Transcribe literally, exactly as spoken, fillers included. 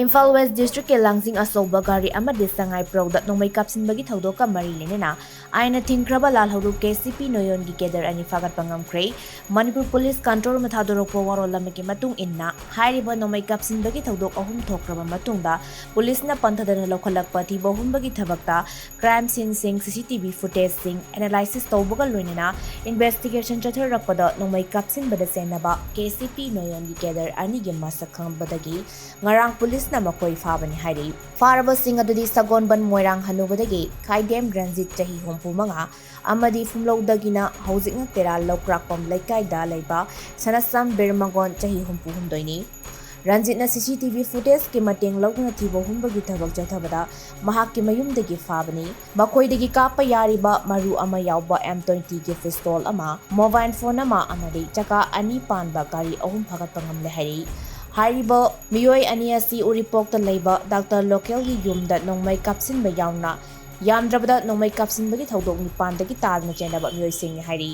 Imphal west ꯗꯤꯁꯇ꯭ꯔꯤꯛꯀꯤ ꯂꯥꯡꯖꯤꯡ ꯑꯆꯧꯕ ꯒꯥꯔꯤ ꯑꯃꯗꯤ ꯁꯉꯥꯏꯄ꯭ꯔꯧꯗ ꯅꯣꯡꯃꯩ ꯀꯥꯞꯁꯤꯟꯕꯒꯤ ꯊꯧꯗꯣꯛꯀ ꯃꯔꯤ ꯂꯩꯅꯅ ꯑꯥꯏꯟꯅ ꯊꯤꯡꯈ꯭ꯔꯕ ꯂꯥꯜꯍꯧꯂꯨ ꯀꯦ ꯁꯤ ꯄꯤ ꯅꯣꯌꯣꯟꯒꯤ ꯀꯦꯗꯔ ꯑꯅꯤ ꯐꯥꯒꯠꯄ ꯉꯝꯈ꯭ꯔꯦ꯫ ꯃꯅꯤꯄꯨꯔ ꯄꯨꯂꯤꯁ ꯀꯟꯇ꯭ꯔꯣꯜꯅ ꯊꯥꯗꯣꯔꯛꯄ ꯋꯥꯔꯣꯜ ꯑꯃꯒꯤ ꯃꯇꯨꯡ ꯏꯟꯅ, ꯍꯥꯏꯔꯤꯕ ꯅꯣꯡꯃꯩ ꯀꯥꯞꯁꯤꯟꯕꯒꯤ ꯊꯧꯗꯣꯛ ꯑꯍꯨꯝ ꯊꯣꯛꯈ꯭ꯔꯕ ꯃꯇꯨꯡꯗ ꯄꯨꯂꯤꯁꯅ ꯄꯟꯊꯗꯅ ꯂꯧꯈꯠꯂꯛꯄ ꯊꯤꯕ ꯍꯨꯝꯕꯒꯤ ꯊꯕꯛꯇ ꯀ꯭ꯔꯥꯏꯝ ꯁꯤꯟꯁꯤꯡ, ꯁꯤ ꯁꯤ ꯇꯤ ꯚꯤ ꯐꯨꯇꯦꯖꯁꯤꯡ ꯑꯦꯅꯥꯂꯥꯏꯁꯤꯁ ꯇꯧꯕꯒ ꯂꯣꯏꯅꯅ ꯏꯟꯚꯦꯁꯇꯤꯒꯦꯁꯟ ꯆꯠꯊꯔꯛꯄꯗ ꯅꯣꯡꯃꯩ ꯀꯥꯞꯁꯤꯟꯕꯗ ꯆꯦꯟꯅꯕ ꯀꯦ ꯁꯤ ꯄꯤ ꯅꯣꯌꯣꯟꯒꯤ ꯀꯦꯗꯔ ꯑꯅꯤꯒꯤ ꯃꯁꯛ ꯈꯪꯕꯗꯒꯤ ꯉꯔꯥꯡ ꯄꯨꯂꯤꯁꯅ ꯃꯈꯣꯏ ꯐꯥꯕꯅꯤ ꯍꯥꯏꯔꯤ꯫ ꯐꯥꯔꯕꯁꯤꯡ ꯑꯗꯨꯗꯤ ꯁꯒꯣꯟꯕꯟ ꯃꯣꯏꯔꯥꯡ ꯍꯅꯨꯕꯗꯒꯤ ꯈꯥꯏꯗꯦꯝ ꯔꯟꯖꯤꯠ ꯆꯍꯤ ꯍꯨꯝꯐꯨ ꯃꯉꯥ ꯑꯃꯗꯤ ꯐꯨꯝꯂꯧꯗꯒꯤꯅ ꯍꯧꯖꯤꯛꯅ ꯇꯦꯔꯥ ꯂꯧꯀ꯭ꯔꯥꯛꯄꯝ ꯂꯩꯀꯥꯏꯗ ꯂꯩꯕ ꯁꯅꯁꯝ ꯕꯤꯔꯃꯒꯣꯟ ꯆꯍꯤ ꯍꯨꯝꯐꯨ ꯍꯨꯝꯗꯣꯏꯅꯤ꯫ ꯔꯟꯖꯤꯠꯅ ꯁꯤ ꯁꯤ ꯇꯤ ꯚꯤ ꯐꯨꯇꯦꯖꯀꯤ ꯃꯇꯦꯡ ꯂꯧꯗꯨꯅ ꯊꯤꯕ ꯍꯨꯝꯕꯒꯤ ꯊꯕꯛ ꯆꯠꯊꯕꯗ ꯃꯍꯥꯛꯀꯤ ꯃꯌꯨꯝꯗꯒꯤ ꯐꯥꯕꯅꯤ꯫ ꯃꯈꯣꯏꯗꯒꯤ ꯀꯥꯞꯄ ꯌꯥꯔꯤꯕ ꯃꯔꯨ ꯑꯃ ꯌꯥꯎꯕ ꯑꯦꯝ ꯇ꯭ꯋꯦꯟꯇꯤꯒꯤ ꯄꯤꯁꯇꯣꯜ ꯑꯃ, ꯃꯣꯕꯥꯏꯜ ꯐꯣꯟ ꯑꯃ ꯑꯃꯗꯤ ꯆꯀꯥ ꯑꯅꯤ ꯄꯥꯟꯕ ꯒꯥꯔꯤ ꯑꯍꯨꯝ ꯐꯥꯒꯠꯄ ꯉꯝꯂꯦ ꯍꯥꯏꯔꯤ꯫ ꯍꯥꯏꯔꯤꯕ ꯃꯤꯑꯣꯏ ꯑꯅꯤ ꯑꯁꯤ ꯎꯔꯤꯄꯣꯛꯇ ꯂꯩꯕ ꯗꯥꯛꯇꯔ ꯂꯣꯀꯦꯜꯒꯤ ꯌꯨꯝꯗ ꯅꯣꯡꯃꯩ ꯀꯥꯞꯁꯤꯟꯕ ꯌꯥꯎꯅ ꯌꯥꯝꯗ꯭ꯔꯕꯗ ꯅꯣꯡꯃꯩ ꯀꯥꯞꯁꯤꯟꯕꯒꯤ ꯊꯧꯗꯣꯛ ꯅꯤꯄꯥꯟꯗꯒꯤ ꯇꯥꯗꯅ ꯆꯦꯟꯅꯕ ꯃꯤꯑꯣꯏꯁꯤꯡꯅꯤ ꯍꯥꯏꯔꯤ꯫